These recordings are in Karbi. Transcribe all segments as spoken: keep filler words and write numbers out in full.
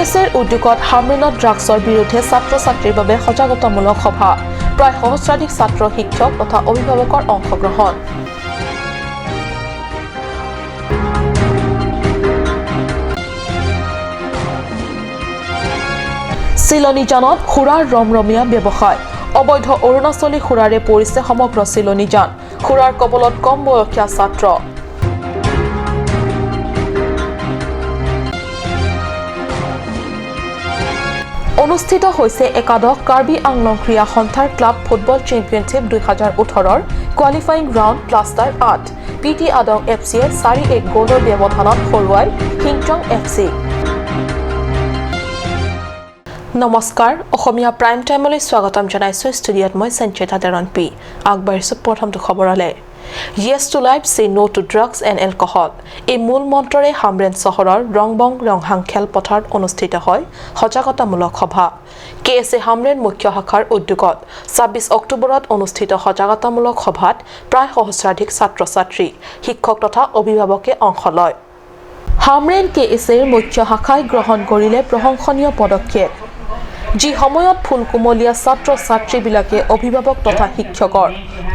এছএৰ উদ্যোগত হামৰেণত ড্ৰাগছৰ বিৰুদ্ধে ছাত্ৰ ছাত্ৰীৰ বাবে সজাগতামূলক সভা। প্ৰায় সহস্ৰাধিক ছাত্ৰ, শিক্ষক তথা অভিভাৱকৰ অংশগ্ৰহণ। চিলনীজানত সুৰাৰ ৰমৰমীয়া ব্যৱসায়। অবৈধ অৰুণাচলী সুৰাৰে পৰিছে সমগ্ৰ চিলনীজান। সুৰাৰ কবলত কম বয়সীয়া ছাত্ৰ। অনুষ্ঠিত হৈছে একাদশ কাৰ্বি আংলং ক্ৰীড়া সন্থাৰ ক্লাব ফুটবল চেম্পিয়নশ্বিপ দুই হাজাৰ ওঠৰৰ কোৱালিফাইং ৰাউণ্ড ক্লাষ্টাৰ আঠ। পি টি আদং এফ চিয়ে চাৰি এক গ'লৰ ব্যৱধানত হৰুৱাই হিংচং এফ চি। নমস্কাৰ, অসমীয়া প্ৰাইম টাইমলৈ স্বাগতম জনাইছো। ষ্টুডিঅ'ত মই সঞ্চিতা তেৰণপি। আগবাঢ়িছো প্ৰথমটো খবৰলৈ। Yes to life, say no to drugs and alcohol। এই মূল মন্ত্ৰৰে হামৰেণ চহৰৰ ৰংবং ৰংহাং খেলপথাৰত অনুষ্ঠিত হয় সজাগতামূলক সভা। কে এছ এ হামৰেণ মুখ্য শাখাৰ উদ্যোগত ছাব্বিছ অক্টোবৰত অনুষ্ঠিত সজাগতামূলক সভাত প্ৰায় সহস্ৰাধিক ছাত্ৰ ছাত্ৰী, শিক্ষক তথা অভিভাৱকে অংশ লয়। হামৰেণ কে এছ এৰ মুখ্য শাখাই গ্ৰহণ কৰিলে প্ৰশংসনীয় পদক্ষেপ। যি সময়ত ফুলকুমলীয়া ছাত্ৰ ছাত্ৰীবিলাকে অভিভাৱক তথা শিক্ষকৰ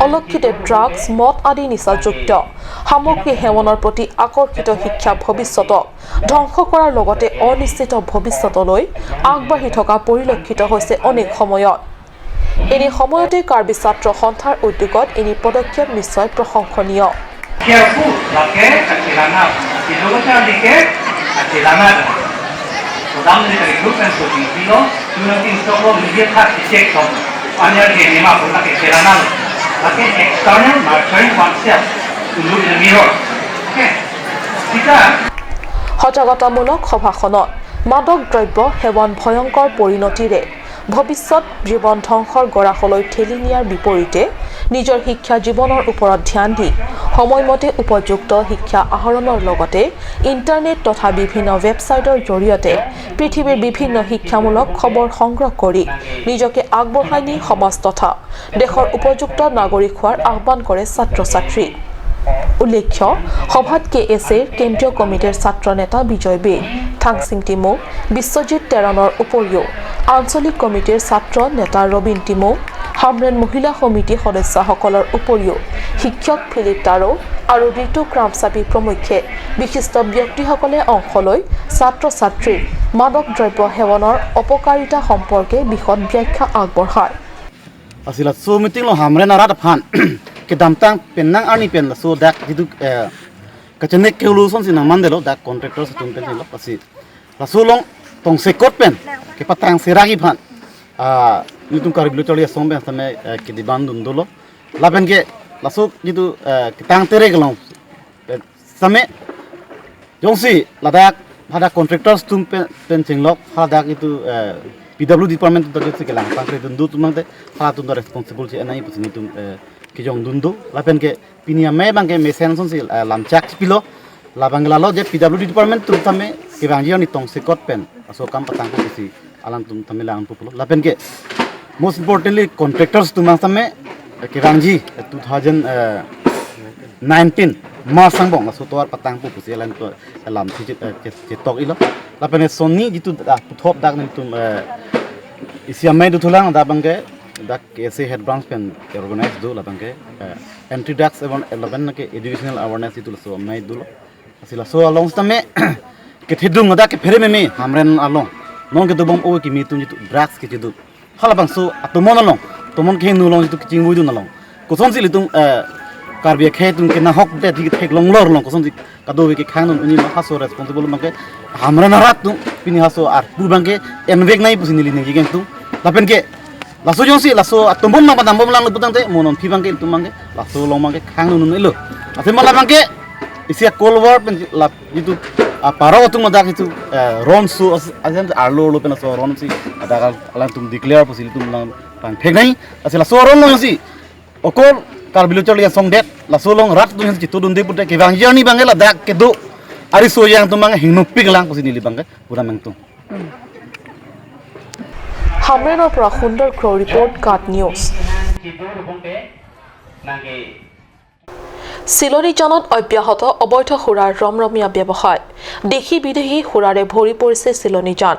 অলক্ষিতে ড্ৰাগছ, মদ আদি নিচাযুক্ত সামগ্ৰী সেৱনৰ প্ৰতি আকৰ্ষিত শিক্ষা ভৱিষ্যতক ধ্বংস কৰাৰ লগতে অনিশ্চিত ভৱিষ্যতলৈ আগবাঢ়ি থকা পৰিলক্ষিত হৈছে অনেক সময়ত। এনে সময়তে কাৰ্বি ছাত্ৰ সন্থাৰ উদ্যোগত এনে পদক্ষেপ নিশ্চয় প্ৰশংসনীয়। Careful, lake kachelang-an, kilometer like kachelang-an. Sodam ni kali group and shooting kilo, tuno tin soklo media thak check som. Anya ke nema pun lake chelang-an. Lake external nurturing oneself to look in the mirror. Okay. Sika. সজাগতামূলক সভাখনত মাদক দ্ৰব্য সেৱন ভয়ংকৰ পৰিণতিৰে ভৱিষ্যত জীৱন ধ্বংসৰ গৰাহলৈ ঠেলি নিয়াৰ বিপৰীতে নিজৰ শিক্ষা জীৱনৰ ওপৰত ধ্যান দি সময়মতে উপযুক্ত শিক্ষা আহৰণৰ লগতে ইণ্টাৰনেট তথা বিভিন্ন ৱেবছাইটৰ জৰিয়তে পৃথিৱীৰ বিভিন্ন শিক্ষামূলক খবৰ সংগ্ৰহ কৰি নিজকে আগবঢ়াই নি সমাজ তথা দেশৰ উপযুক্ত নাগৰিক হোৱাৰ আহ্বান কৰে ছাত্ৰ ছাত্ৰী। উল্লেখ্য, সভাত কে এছ এৰ কেন্দ্ৰীয় কমিটিৰ ছাত্ৰ নেতা বিজয় বে, থাংচিং টিমুং, বিশ্বজিৎ তেৰণৰ উপৰিও আঞ্চলিক কমিটিৰ ছাত্ৰ নেতা ৰবীন টিমুং, হামৰেণ মহিলা সমিতি সদস্যসকলৰ উপৰিও শিক্ষক ফিলিপ টাৰো আৰু ঋতু ক্ৰামচাপী প্ৰমুখ্যে বিশিষ্ট ব্যক্তিসকলে অংশ লৈ ছাত্ৰ ছাত্ৰীৰ মাদক দ্ৰব্য সেৱনৰ অপকাৰিতা সম্পৰ্কে বিশদ ব্যাখ্যা আগবঢ়ায়। Asi laso meeting along Hamren arat aphan kedamtang penang arni pen laso dak jitu, eh, kachenek kehulu asonsi nangmandetlo, dak contractors atum pen lo, asi laso along tongsekot pen kepatang seragi aphan, ah, nelitum Karbi Lo Charli Asong pen same, eh, kediban dun dolo. Lapen ke laso jitu, eh, ketang terek along, eh, same jongsi ladak hadak contractors atum pen, pen chenglok, hadak jitu, eh, P W D department atum ta jongsi kelang pangkre dun do atum tangte, halatum ta responsible si enai pusi nelitum, eh, kejong dun do. Lapen ke pini amei abang ke mesen asonsi, eh, lamchak pilo. Labang lalo je P W D department atum tame kevangji arni tongsekot pen laso akam patangpo pusi alangtum tame langpo pulo. Lapen ke most importantly contractors atum tame kevangji, eh, two thousand nineteen March angbong laso atovar patangpo pusi alangtum alam si chet-, eh, chet-, chetok ilo. Lapen ke sonni jitu, ah, puthot dak nelitum, eh, isi amei dothulang, dak abang ke dak K S A head branch pen organize do, labang ke, eh, anti drugs awareness, lapen ke educational awareness jitu laso amei dolo. Asi laso along sitame kethedung dak kephere meme Hamren along. Non kedobom o kimi atum jitu drugs kecheduk. Halabangso atomon along, atomon kehingno along jitu kechingvoi dun along, kosonsi ilitum, eh, Karbi akhei atum kenahok det di theklong lor along kosonsi kadokave kekhang dun un-e ma, halaso responsible abang ke Hamren arat atum, pini halaso arpu abang ke envek nai pusi neli ningje keng atum. Lapen ke laso jongsi laso atomon abang padambom lang putangte mo non aphi abang ke ilitum abang ke laso along abang ke khang dun un-elo. Athema labang ke isi a-Cold War pen la jitu, ah, parok atum ladak jitu, eh, ron so as-, asen arlo arlo pen laso ron si ladak alangtum declare pusi ilitum lang pangthek nai. Asi laso ron along si okor Karbi Lo Charli Asong det, laso along rat atum si chitu dunde pute kevangji arni abang ke ladak kedo ariso yang atum abang ke hingnopik lang pusi neli abang ke pura mengtung. Hamrenor পৰা সুন্দৰ ক্ৰ' report, GAT News। চিলনীজানত অব্যাহত অবৈধ সুৰাৰ ৰমৰমীয়া ব্যৱসায়। দেশী বিদেশী সুৰাৰে ভৰি পৰিছে চিলনীজান।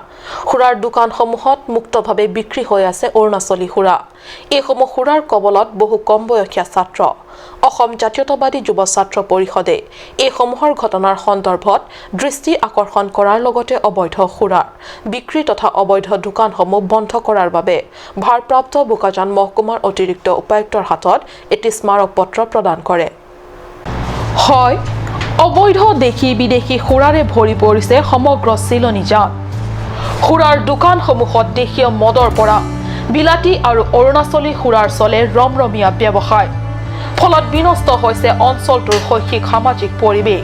সুৰাৰ দোকানসমূহত মুক্তভাৱে বিক্ৰী হৈ আছে অৰুণাচলী সুৰা। এইসমূহ সুৰাৰ কবলত বহু কম বয়সীয়া ছাত্ৰ। অসম জাতীয়তাবাদী যুৱ ছাত্ৰ পৰিষদে এইসমূহৰ ঘটনাৰ সন্দৰ্ভত দৃষ্টি আকৰ্ষণ কৰাৰ লগতে অবৈধ সুৰাৰ বিক্ৰী তথা অবৈধ দোকানসমূহ বন্ধ কৰাৰ বাবে ভাৰপ্ৰাপ্ত বোকাজান মহকুমাৰ অতিৰিক্ত উপায়ুক্তৰ হাতত এটি স্মাৰক পত্ৰ প্ৰদান কৰে। হয়, অবৈধ দেশী বিদেশী সুৰাৰে ভৰি পৰিছে সমগ্ৰ চিলনীজান। সুৰাৰ দোকানসমূহত দেশীয় মদৰ পৰা বিলাতী আৰু অৰুণাচলী সুৰাৰ চলে ৰমৰমীয়া ব্যৱসায়। ফলত বিনষ্ট হৈছে অঞ্চলটোৰ শৈক্ষিক সামাজিক পৰিৱেশ।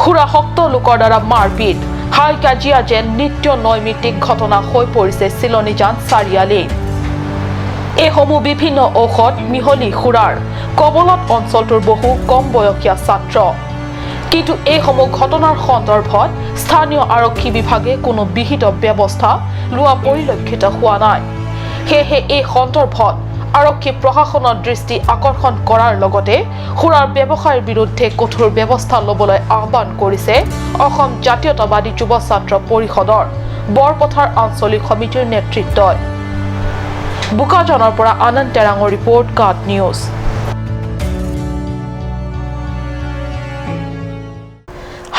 সুৰাসক্ত লোকৰ দ্বাৰা মাৰপিট, হাই কাজিয়া যেন নিত্য নৈমিত্তিক ঘটনা হৈ পৰিছে চিলনীজান চাৰিআলি। এইসমূহ বিভিন্ন ঔষধ মিহলি সুৰাৰ কবলত অঞ্চলটোৰ বহু কম বয়সীয়া ছাত্ৰ। কিন্তু এইসমূহ ঘটনাৰ সন্দৰ্ভত স্থানীয় আৰক্ষী বিভাগে কোনো বিহিত ব্যৱস্থা লোৱা পৰিলক্ষিত হোৱা নাই। সেয়েহে এই সন্দৰ্ভত আৰক্ষী প্ৰশাসনৰ দৃষ্টি আকৰ্ষণ কৰাৰ লগতে সুৰাৰ ব্যৱসায়ৰ বিৰুদ্ধে কঠোৰ ব্যৱস্থা ল'বলৈ আহ্বান কৰিছে অসম জাতীয়তাবাদী যুৱ ছাত্ৰ পৰিষদৰ বৰপথাৰ আঞ্চলিক সমিতিৰ নেতৃত্বই। বোকাজানৰ পৰা আনন্দ তেৰাঙৰ ৰিপৰ্ট, কাট নিউজ।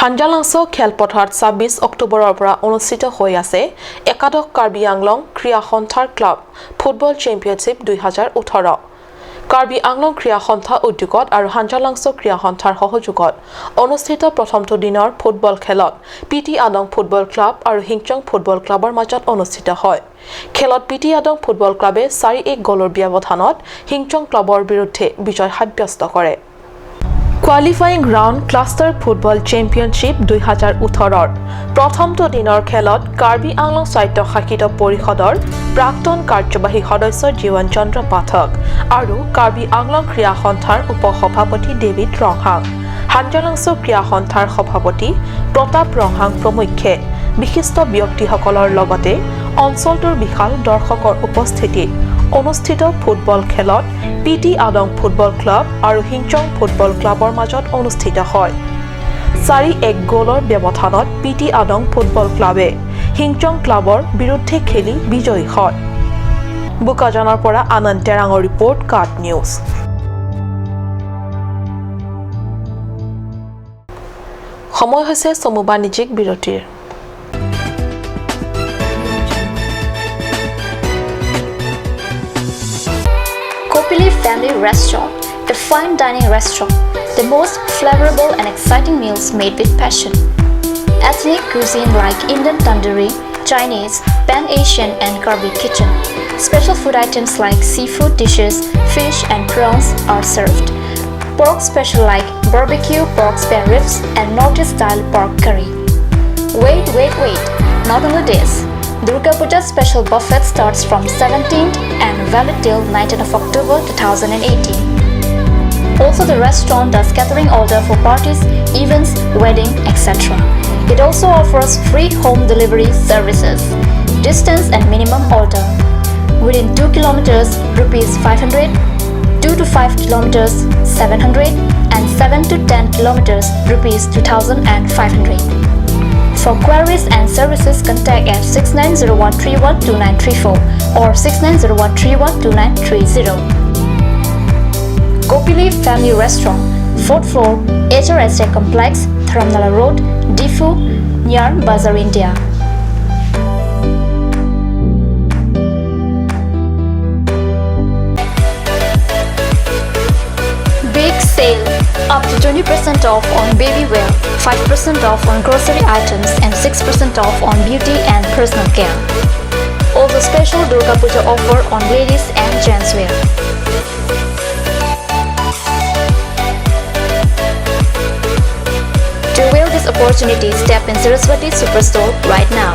হাঞ্জালাংচ খেলপথাৰত ছাব্বিছ অক্টোবৰৰ পৰা অনুষ্ঠিত হৈ আছে একাদশ কাৰ্বি আংলং ক্ৰীড়া সন্থাৰ ক্লাব ফুটবল চেম্পিয়নশ্বিপ দুই হাজাৰ ওঠৰ। কাৰ্বি আংলং ক্ৰীড়া সন্থা উদ্যোগত আৰু হাঞ্জালাংচ ক্ৰীড়া সন্থাৰ সহযোগত অনুষ্ঠিত প্ৰথমটো দিনৰ ফুটবল খেলত পি টি আদং ফুটবল ক্লাব আৰু হিংচং ফুটবল ক্লাবৰ মাজত অনুষ্ঠিত হয়। খেলত পি টি আদং ফুটবল ক্লাবে চাৰি এক গ'লৰ ব্যৱধানত হিংচং ক্লাবৰ বিৰুদ্ধে বিজয় সাব্যস্ত কৰে। Qualifying round cluster football championship দুই হাজাৰ ওঠৰৰ প্ৰথমটো দিনৰ খেলত কাৰ্বি আংলং স্বায়ত্তশাসিত পৰিষদৰ প্ৰাক্তন কাৰ্যবাহী সদস্য জীৱন চন্দ্ৰ পাঠক আৰু কাৰ্বি আংলং ক্ৰীড়া সন্থাৰ উপ সভাপতি ডেভিড ৰংহাং, হাঞ্জালাংচ ক্ৰীড়া সন্থাৰ সভাপতি প্ৰতাপ ৰংহাং প্ৰমুখ্যে বিশিষ্ট ব্যক্তিসকলৰ লগতে অঞ্চলটোৰ বিশাল দৰ্শকৰ উপস্থিতিত অনুষ্ঠিত ফুটবল খেলত পি টি আদং ফুটবল ক্লাব আৰু হিংচং ফুটবল ক্লাবৰ মাজত অনুষ্ঠিত হয়। চাৰি এক গ'লৰ ব্যৱধানত পি টি আদং ফুটবল ক্লাবে হিংচং ক্লাবৰ বিৰুদ্ধে খেলি বিজয়ী হয়। বোকাজানৰ পৰা আনন্দ তেৰাঙৰ ৰিপৰ্ট, কাট নিউজ। সময় হৈছে চমু বাণিজ্যিক বিৰতিৰ। Kopili Family Restaurant, a fine dining restaurant, the most flavorable and exciting meals made with passion. Ethnic cuisine like Indian tandoori, Chinese, Pan-Asian and Karbi kitchen. Special food items like seafood dishes, fish and prawns are served. Pork special like barbecue pork spare ribs and Northeast style pork curry. Wait, wait, wait! Not only this, Durga Puja special buffet starts from seventeenth and valid till nineteenth of October two thousand eighteen. Also, the restaurant does catering order for parties, events, wedding, et cetera. It also offers free home delivery services. Distance and minimum order. Within two kilometers, rupees five hundred, two to five kilometers, seven hundred, and seven to ten kilometers, rupees two thousand five hundred. For queries and services, contact at six nine zero one three one two nine three four or six nine zero one three one two nine three zero. Kopili Family Restaurant, fourth floor, H R S A Complex, Dharamnala Road, Diphu, near Bazar India. Big sale! Up to twenty percent off on baby wear, five percent off on grocery items, and six percent off on beauty and personal care. Also, special Durga Puja offer on ladies and gents wear. To avail this opportunity, step in Saraswati Superstore right now.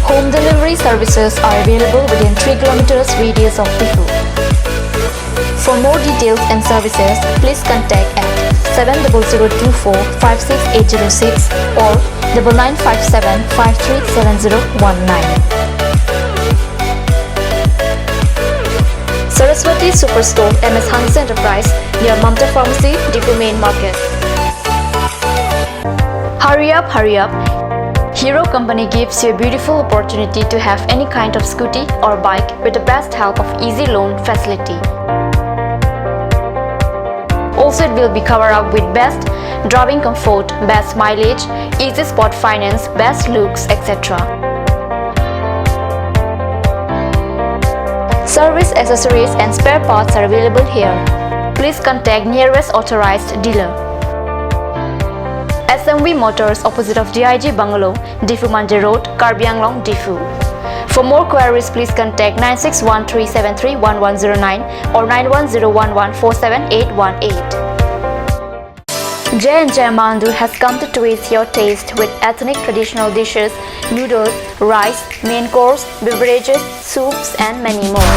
Home delivery services are available within three kilometers radius of Diphu. For more details and services, please contact at seven double zero two four five six eight zero six or double nine five seven five three seven zero one nine. Saraswati Superstore, M S Hanse Enterprise, near Mamta Pharmacy, Diphu Main Market. Hurry up, hurry up. Hero Company gives you a beautiful opportunity to have any kind of scooty or bike with the best help of easy loan facility. Also, it will be covered up with best driving comfort, best mileage, easy spot finance, best looks, et cetera. Service, accessories and spare parts are available here. Please contact nearest authorized dealer. S M V Motors, opposite of D I G Bungalow, Diphu Manja Road, Karbi Anglong, Diphu. For more queries, please contact nine six one three seven three one one zero nine or nine one zero one one four seven eight one eight. J and J Amandu has come to twist your taste with ethnic traditional dishes, noodles, rice, main course, beverages, soups, and many more.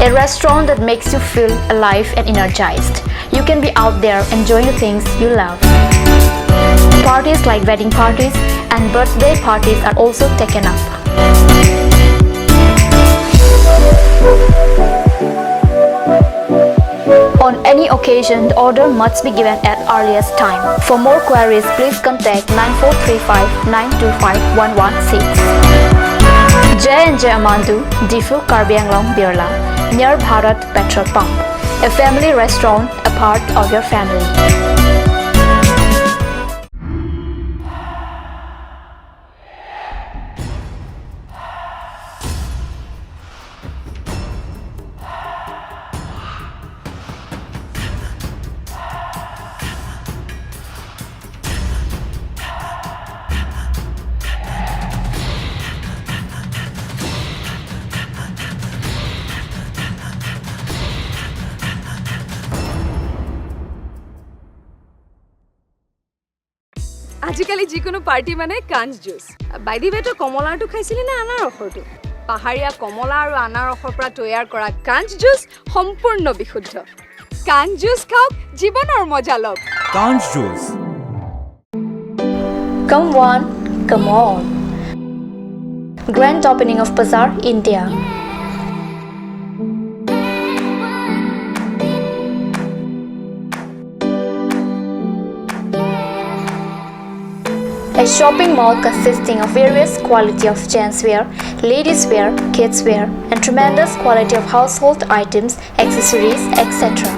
A restaurant that makes you feel alive and energized. You can be out there enjoying the things you love. Parties like wedding parties and birthday parties are also taken up. On any occasion, the order must be given at earliest time. For more queries, please contact nine four three five nine two five one one six. J and J Amandu, Diphu, Karbi Anglong, Birla, near Bharat Petrol Pump. A family restaurant, a part of your family. আজিকালি যিকোনো পাৰ্টি মানে কাঞ্চ juice. By the ৱে, তই কমলাৰটো খাইছিলি নে আনাৰসৰটো? পাহাৰীয়া কমলা আৰু আনাৰসৰ পৰা তৈয়াৰ কৰা কাঞ্চ জুচ সম্পূৰ্ণ বিশুদ্ধ। কাঞ্চ জুচ খাওক, জীৱনৰ মজা লওক। Kanch Juice. Come one, come all. Grand opening of Bazaar, India. A shopping mall consisting of various quality of gents wear, ladies wear, kids wear, and tremendous quality of household items, accessories, et cetera.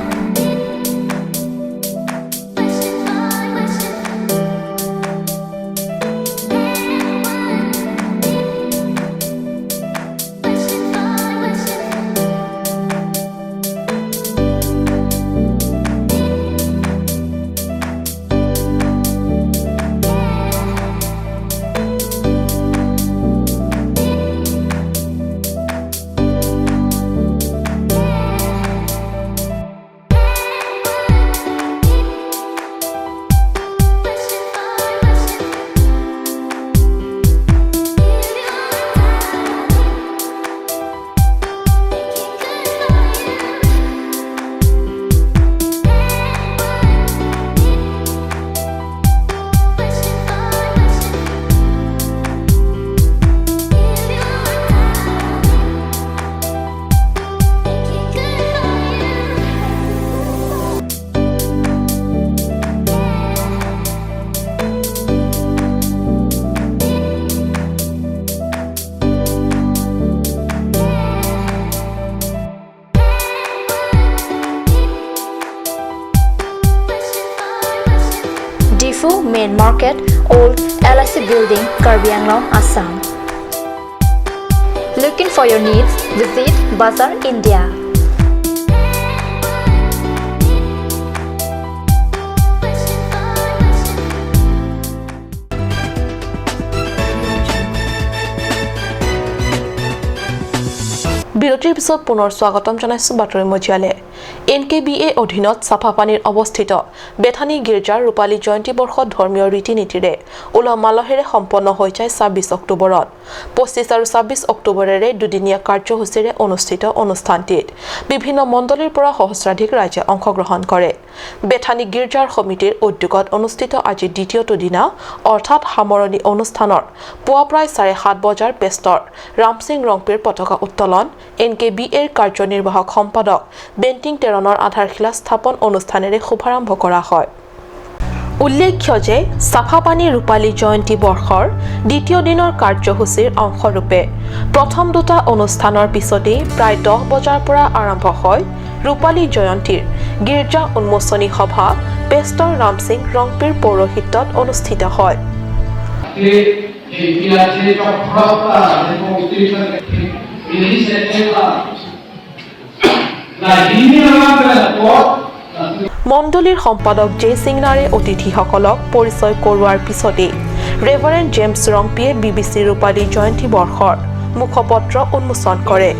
Diphu Main Market, Old L I C Building, Karbi Anglong, Assam. Looking for your needs? Visit Bazaar India. বিৰতিৰ পিছত পুনৰ স্বাগতম জনাইছো বাতৰি মজিয়ালে। N K B A অধীনত চাফাপানীৰ অৱস্থিত বেথানী গীৰ্জাৰ ৰূপালী জয়ন্তী বৰ্ষ ধৰ্মীয় ৰীতি নীতিৰে উলহ মালহেৰে সম্পন্ন হৈ যায় ছাব্বিছ অক্টোবৰত। পঁচিছ আৰু ছাব্বিছ অক্টোবৰেৰে দুদিনীয়া কাৰ্যসূচীৰে অনুষ্ঠিত অনুষ্ঠানটিত বিভিন্ন মণ্ডলীৰ পৰা সহস্ৰাধিক ৰাইজে অংশগ্ৰহণ কৰে। বেথানী গীৰ্জাৰ সমিতিৰ উদ্যোগত অনুষ্ঠিত আজি দ্বিতীয়টো দিনা, অৰ্থাৎ সামৰণি অনুষ্ঠানৰ পুৱা প্ৰায় চাৰে সাত বজাৰ পেষ্টৰ ৰামসিং ৰংপিৰ পতাকা উত্তোলন, এন কে বি এৰ কাৰ্যনিৰ্বাহক সম্পাদক বেণ্টিং তেৰণৰ আধাৰশিলা স্থাপন অনুষ্ঠানেৰে শুভাৰম্ভ কৰা হয়। উল্লেখ্য যে চাফাপানী ৰূপালী জয়ন্তী বৰ্ষৰ দ্বিতীয় দিনৰ কাৰ্যসূচীৰ অংশৰূপে প্ৰথম দুটা অনুষ্ঠানৰ পিছতেই প্ৰায় দহ বজাৰ পৰা আৰম্ভ হয় ৰূপালী জয়ন্তীৰ গীৰ্জা উন্মোচনী সভা পেষ্টৰ ৰামসিং ৰংপিৰ পৌৰোহিত্যত অনুষ্ঠিত হয়। মণ্ডলীৰ সম্পাদক জে সিংনাৰে অতিথিসকলক পৰিচয় কৰোৱাৰ পিছতেই ৰেভাৰেণ্ড জেমছ ৰংপিয়ে বি বি চি ৰূপালী জয়ন্তী বৰ্ষৰ মুখপত্ৰ উন্মোচন কৰে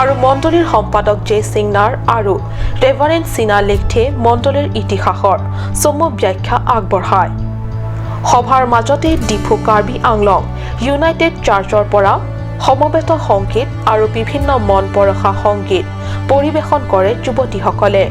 আৰু মণ্ডলীৰ সম্পাদক জে সিংনাৰ আৰু ৰেভাৰেণ্ড সিনা লেকথে মণ্ডলীৰ ইতিহাসৰ চমু ব্যাখ্যা আগবঢ়ায়। সভাৰ মাজতে ডিফু কাৰ্বি আংলং ইউনাইটেড চাৰ্চৰ পৰা সমবেত সংগীত আৰু বিভিন্ন মন পৰশা সংগীত পৰিৱেশন কৰে যুৱতীসকলে।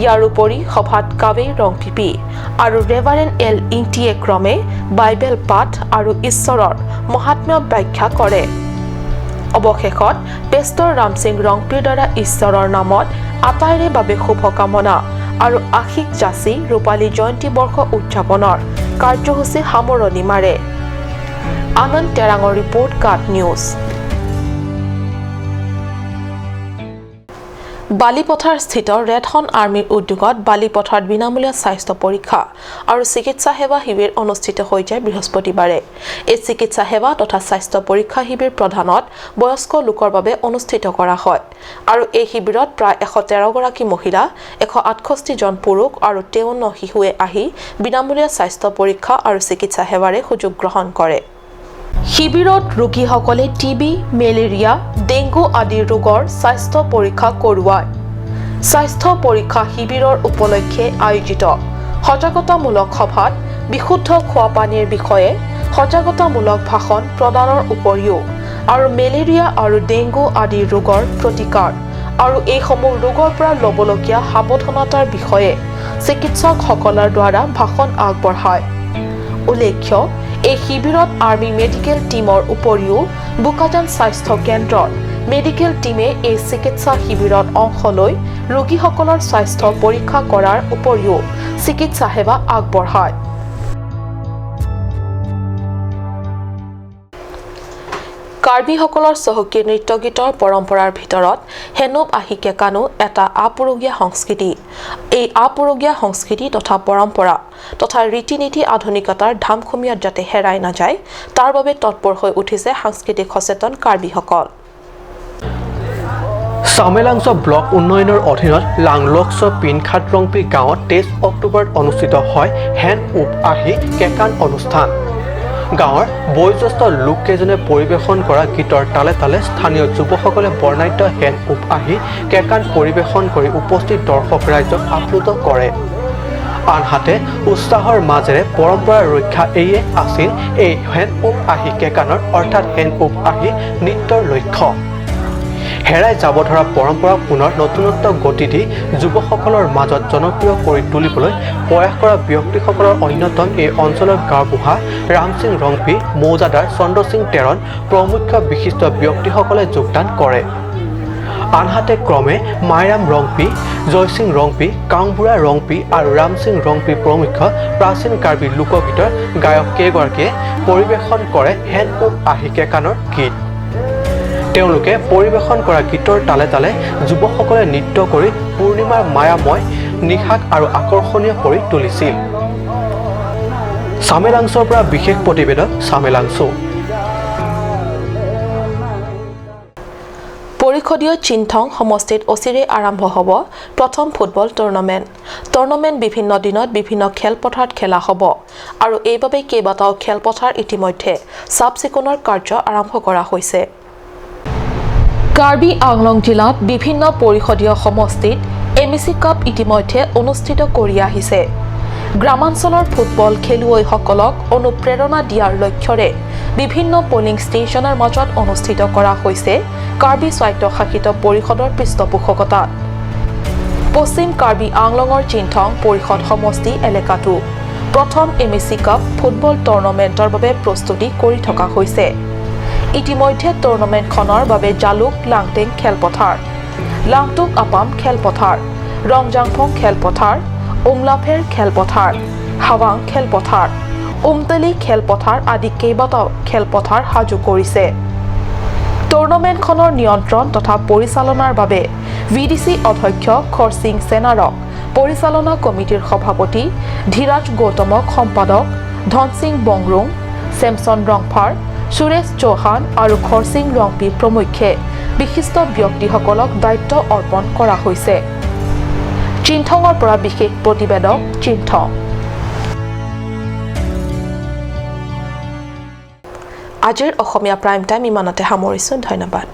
ইয়াৰ উপৰি সভাত কাৱেই ৰংপিপি আৰু ৰেভাৰেণ্ড এল ইংটিয়ে ক্ৰমে বাইবেল পাঠ আৰু ঈশ্বৰৰ মহাত্ম্য ব্যাখ্যা কৰে। অৱশেষত পেষ্টৰ ৰামসিং ৰংপিৰ দ্বাৰা ঈশ্বৰৰ নামত আটাইৰে বাবে শুভকামনা আৰু আশীষ যাচি ৰূপালী জয়ন্তী বৰ্ষ উদযাপনৰ কাৰ্যসূচী সামৰণি মাৰে। আনন্দ তেৰাঙৰ ৰিপৰ্ট, কাট নিউজ। বালিপথাৰ স্থিত ৰেড হৰ্ণ আৰ্মীৰ উদ্যোগত বালিপথাৰত বিনামূলীয়া স্বাস্থ্য পৰীক্ষা আৰু চিকিৎসা সেৱা শিবিৰ অনুষ্ঠিত হৈ যায় বৃহস্পতিবাৰে। এই চিকিৎসা সেৱা তথা স্বাস্থ্য পৰীক্ষা শিবিৰ প্ৰধানত বয়স্ক লোকৰ বাবে অনুষ্ঠিত কৰা হয় আৰু এই শিবিৰত প্ৰায় এশ তেৰ গৰাকী মহিলা, এশ আঠষষ্ঠি জন পুৰুষ আৰু তেৱন্ন শিশুৱে আহি বিনামূলীয়া স্বাস্থ্য পৰীক্ষা আৰু চিকিৎসা সেৱাৰে সুযোগ গ্ৰহণ কৰে। শিবিৰত ৰোগীসকলে টি বি, মেলেৰিয়া, ডেংগু আদি ৰোগৰ স্বাস্থ্য পৰীক্ষা কৰোৱায়। স্বাস্থ্য পৰীক্ষা শিবিৰৰ উপলক্ষে আয়োজিত সজাগতামূলক সভাত বিশুদ্ধ খোৱা পানীৰ বিষয়ে সজাগতামূলক ভাষণ প্ৰদানৰ উপৰিও আৰু মেলেৰিয়া আৰু ডেংগু আদি ৰোগৰ প্ৰতিকাৰ আৰু এইসমূহ ৰোগৰ পৰা ল'বলগীয়া সাৱধানতাৰ বিষয়ে চিকিৎসকসকলৰ দ্বাৰা ভাষণ আগবঢ়ায়। উল্লেখ্য, এই শিবিৰত আৰ্মী মেডিকেল টিমৰ উপৰিও বোকাজান স্বাস্থ্য কেন্দ্ৰৰ মেডিকেল টিমে এই চিকিৎসা শিবিৰত অংশ লৈ ৰোগীসকলৰ স্বাস্থ্য পৰীক্ষা কৰাৰ উপৰিও চিকিৎসা সেৱা আগবঢ়ায়। কাৰ্বিসকলৰ চহকী নৃত্য গীতৰ পৰম্পৰাৰ ভিতৰত হেনুপ আহি কেকানো এটা আপুৰুগীয়া সংস্কৃতি। এই আপুৰুগীয়া সংস্কৃতি তথা পৰম্পৰা তথা ৰীতি নীতি আধুনিকতাৰ ধামখুমীয়াত যাতে হেৰাই নাযায়, তাৰ বাবে তৎপৰ হৈ উঠিছে সাংস্কৃতিক সচেতন কাৰ্বিসকল। চামেলাংছ ব্লক উন্নয়নৰ অধীনত লাংলকছ পিনখাট ৰংপি গাঁৱত তেইছ অক্টোবৰত অনুষ্ঠিত হয় হেন উপ আহি কেকান অনুষ্ঠান। গাঁৱৰ বয়োজ্যেষ্ঠ লোককেইজনে পৰিৱেশন কৰা গীতৰ তালে তালে স্থানীয় যুৱকসকলে বৰ্ণাঢ্য হেন উপ আহি কেকান পৰিৱেশন কৰি উপস্থিত দৰ্শক ৰাইজক আপ্লুত কৰে। আনহাতে উৎসাহৰ মাজেৰে পৰম্পৰা ৰক্ষা এয়ে আছিল এই হেন উপ আহি কেকানৰ অৰ্থাৎ হেন উপ আহি নৃত্যৰ লক্ষ্য। হেৰাই যাব ধৰা পৰম্পৰা পুনৰ নতুনত্ব গতি দি যুৱকসকলৰ মাজত জনপ্ৰিয় কৰি তুলিবলৈ প্ৰয়াস কৰা ব্যক্তিসকলৰ অন্যতম এই অঞ্চলৰ গাঁওবুঢ়া ৰামসিং ৰংপি, মৌজাদাৰ চন্দ্ৰসিং তেৰণ, প্ৰমুখ্য বিশিষ্ট ব্যক্তিসকলে যোগদান কৰে। আনহাতে ক্ৰমে মাইৰাম ৰংপি, জয়সিং ৰংপি, কাংবুঢ়া ৰংপি আৰু ৰামসিং ৰংপি প্ৰমুখ্য প্ৰাচীন কাৰ্বি লোকগীতৰ গায়ক কেইগৰাকীয়ে পৰিৱেশন কৰে হেন উপ আহি কেকানৰ গীত। তেওঁলোকে পৰিৱেশন কৰা গীতৰ তালে তালে যুৱকসকলে নৃত্য কৰি পূৰ্ণিমাৰ মায়াময় নিশাক আৰু আকৰ্ষণীয় কৰি তুলিছিল। চামেলাংচৰ পৰা বিশেষ প্ৰতিবেদন চামেলাংচ। পৰিষদীয় চিনথং সমষ্টিত অচিৰে আৰম্ভ হ'ব প্ৰথম ফুটবল টুৰ্ণামেণ্ট। টুৰ্ণামেণ্ট বিভিন্ন দিনত বিভিন্ন খেলপথাৰত খেলা হ'ব আৰু এইবাবে কেইবাটাও খেলপথাৰ ইতিমধ্যে চাফ চিকুণৰ কাৰ্য আৰম্ভ কৰা হৈছে। কাৰ্বি আংলং জিলাত বিভিন্ন পৰিষদীয় সমষ্টিত এম ই চি কাপ ইতিমধ্যে অনুষ্ঠিত কৰি আহিছে। গ্ৰামাঞ্চলৰ ফুটবল খেলুৱৈসকলক অনুপ্ৰেৰণা দিয়াৰ লক্ষ্যৰে বিভিন্ন পলিং ষ্টেচনৰ মাজত অনুষ্ঠিত কৰা হৈছে কাৰ্বি স্বায়ত্তশাসিত পৰিষদৰ পৃষ্ঠপোষকতাত। পশ্চিম কাৰ্বি আংলঙৰ চিনথং পৰিষদ সমষ্টি এলেকাতো প্ৰথম M E C cup football টুৰ্ণামেণ্টৰ বাবে প্ৰস্তুতি কৰি থকা হৈছে। ইতিমধ্যে টুৰ্ণামেণ্টখনৰ বাবে জালুক লাংটেং খেলপথাৰ, লাংটুক আপাম খেলপথাৰ, ৰংজাংফং খেলপথাৰ, উমলাফেৰ খেলপথাৰ, হাৱাং খেলপথাৰ, উমতলি খেলপথাৰ আদি কেইবাটাও খেলপথাৰ সাজু কৰিছে। টুৰ্ণামেণ্টখনৰ নিয়ন্ত্ৰণ তথা পৰিচালনাৰ বাবে ভি ডি চি অধ্যক্ষ খৰচিং সেনাৰক, পৰিচালনা কমিটিৰ সভাপতি ধীৰাজ গৌতমক, সম্পাদক ধনসিং বংৰুং, ছেমছন ৰংফাৰ, সুৰেশ চৌহান আৰু খৰচিং ৰংপি প্ৰমুখ্যে বিশিষ্ট ব্যক্তিসকলক দায়িত্ব অৰ্পণ কৰা হৈছে। চিনথঙৰ পৰা বিশেষ প্ৰতিবেদক, চিনথং। আজিৰ অসমীয়া প্ৰাইম টাইম ইমানতে সামৰিছো। ধন্যবাদ।